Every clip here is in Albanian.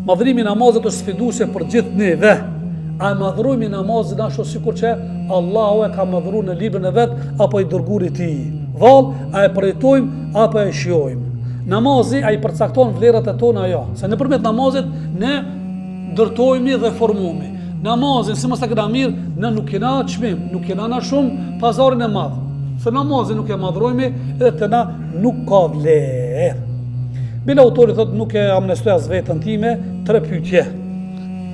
Madhrimi i namazit është sfiduese për gjithë neve. A e madhrojmë namazin ashtu sikur që Allahu e ka madhru në librin e vet apo i dërguri i tij? Vallë, a e përjetojmë apo e shijojmë? Namazi a i përcakton vlerat e tona jo? Se nëpërmjet namazit ne ndërtojmi dhe formohemi. Namazin, si mos ta kena mirë, ne nuk kena çmim, nuk kena na shumë pazarin e madh. Se namazin nuk e madhrojmi, edhe te na nuk ka vlerë. Bile autori thot nuk e amnestoj as veten time, tre pyetje.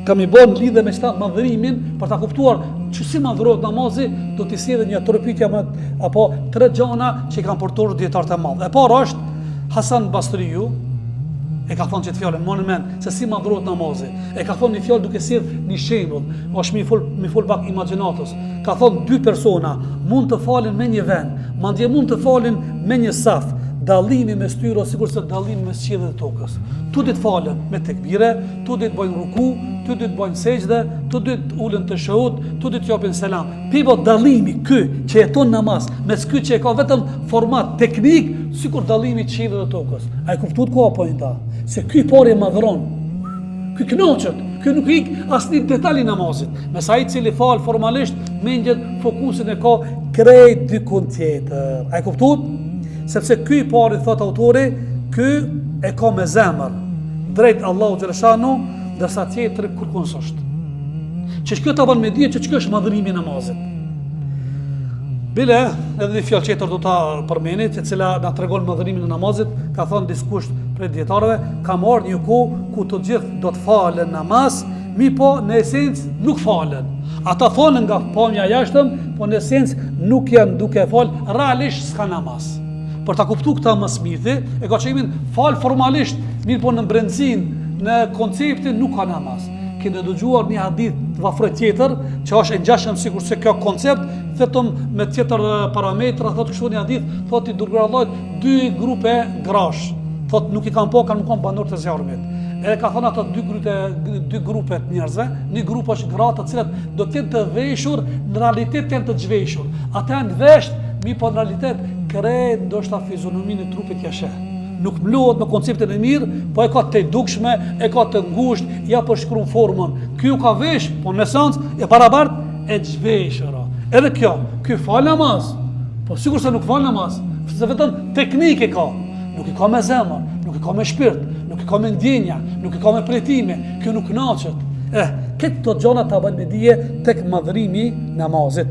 Kam i bën lidhje me qëta madhrimin për ta kuptuar që si madhrohet namazi, do t'i sjellë një tre pyetje më apo tre gjana që i kanë përdorur dijetarët e madh. E para është Hasan Basriu e ka thonë qët fjalën, më në mend, se si madhrohet namazi. E ka thonë një fjalë duke sjell një shembull, është mi fol mi fol pak imagjinatës. Ka thonë dy persona mund të falen me një vend, madje mund të falen me një saf. Dallimi mes tyre është sikurse dallimi mes qiellit dhe tokës. Të dytë falen me tekbire, të dytë bëjnë ruku, të dytë bëjnë sexhde, të dytë ulen teshehud, të dytë japin selam. Mirëpo dallimi ky që jeton namaz, mes ky që e ka vetëm format teknik, sikur dallimi qiellit dhe tokës. A e kuptuat ku a poenta? Se ky i pari e madhron. Ky kënaqet, ky nuk ik asnjë detal i namazit. Mes ai i cili fal formalisht, mendjen fokusin e ka krejt dikun tjetër. A e kuptuat? Sepse ky i pari thot autori, ky e ka me zemër drejt Allahu xheleshanu, ndërsa tjetri kurkun s'është. Që kjo ta bën me dije që kjo është madhrimi i namazit. Bile, edhe një fjalë tjetër do ta përmeni, e cila na tregon madhrimin e namazit, ka thënë dikush prej dijetarëve, ka me ardh një kohë ku të gjithë do të falen namaz, mirëpo në esencë nuk falen. Ata falen nga pamja jashtëm, po në esencë nuk janë duke fal, realisht s'ka namaz. Për ta kuptu këta më së miri, e ka qëllimin fal formalisht, mirëpo në brendësinë, në konceptin nuk ka namaz. Keni dëgjuar një hadith të vafroj tjetër, që është e ngjashëm sikurse kjo koncept, vetëm me tjetër parametra, thotë kështu një hadith, thotë i dërguari i Allahut dy grupe grash, thotë nuk i kanë pa, kanë me konë banorë të zjarmit. Edhe ka thonë ato dy grupe, dy grupe të njerëzve, një grup është gra të cilat do të jenë të veshur, në realitet janë të zhveshur. Ata janë vesht, mirëpo në realitet krejt ndoshta fizionominë e trupit ja sheh. Nuk mblohet me konceptin e mirë, po e ka të dukshme, e ka të ngushtë, ja përshkruan formën. Ky u ka vesh, po në esencë e barabart e zhveshur. Edhe kjo, ky fal namaz, po sikur se nuk fal namaz, se vetëm teknikë e ka. Nuk e ka me zemër, nuk e ka me shpirt, nuk e ka me ndjenja, nuk e ka me përjetime, kjo nuk kënaqet. Eh, këto gjana ta bëjnë me dije tek madhrimi namazit.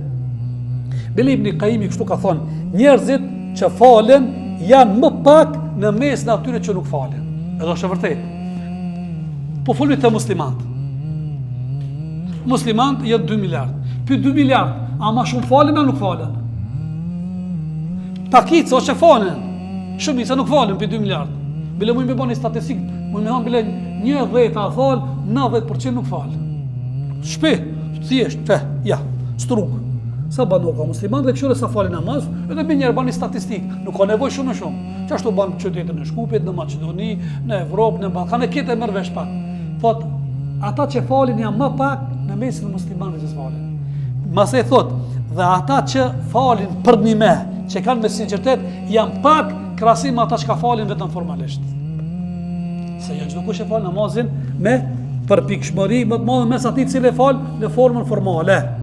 Bile Ibni Kajimi kështu ka thonë, njerëzit që falen janë më pak në mesin e atyre që nuk falen. Edhe është e vërtetë. Po folmi te muslimant. Muslimant janë 2 miliard. Py 2 miliard, a ma shumë falen a nuk falen? Pakica që falen. Shumica nuk falen py 2 miliard. Bile mujmë me bo një statistik, mujmë me thonë bile një e dheta fal, 90% nuk fal. Shpi, thjesht, te, ja, strugë. Sa banorë ka musliman dhe kqyre sa falin namaz, edhe menjëherë bani statistik, nuk ka nevojë shumë e shumë. Qashtu ban qytetin e Shkupit, në Maqedoni, në Evropë, në Ballkan, e këtë e merr vesh pak. Thot, ata që falin janë më pak në mesin e muslimanëve që s'falin. Masej thot, dhe ata që falin përnime, që kanë me sinqeritet, janë pak krahasim me ata që ka falin vetëm formalisht. Se jo çdokush e fal namazin me përpikshmëri më të madhe mes atij i cili e fal në formën formale.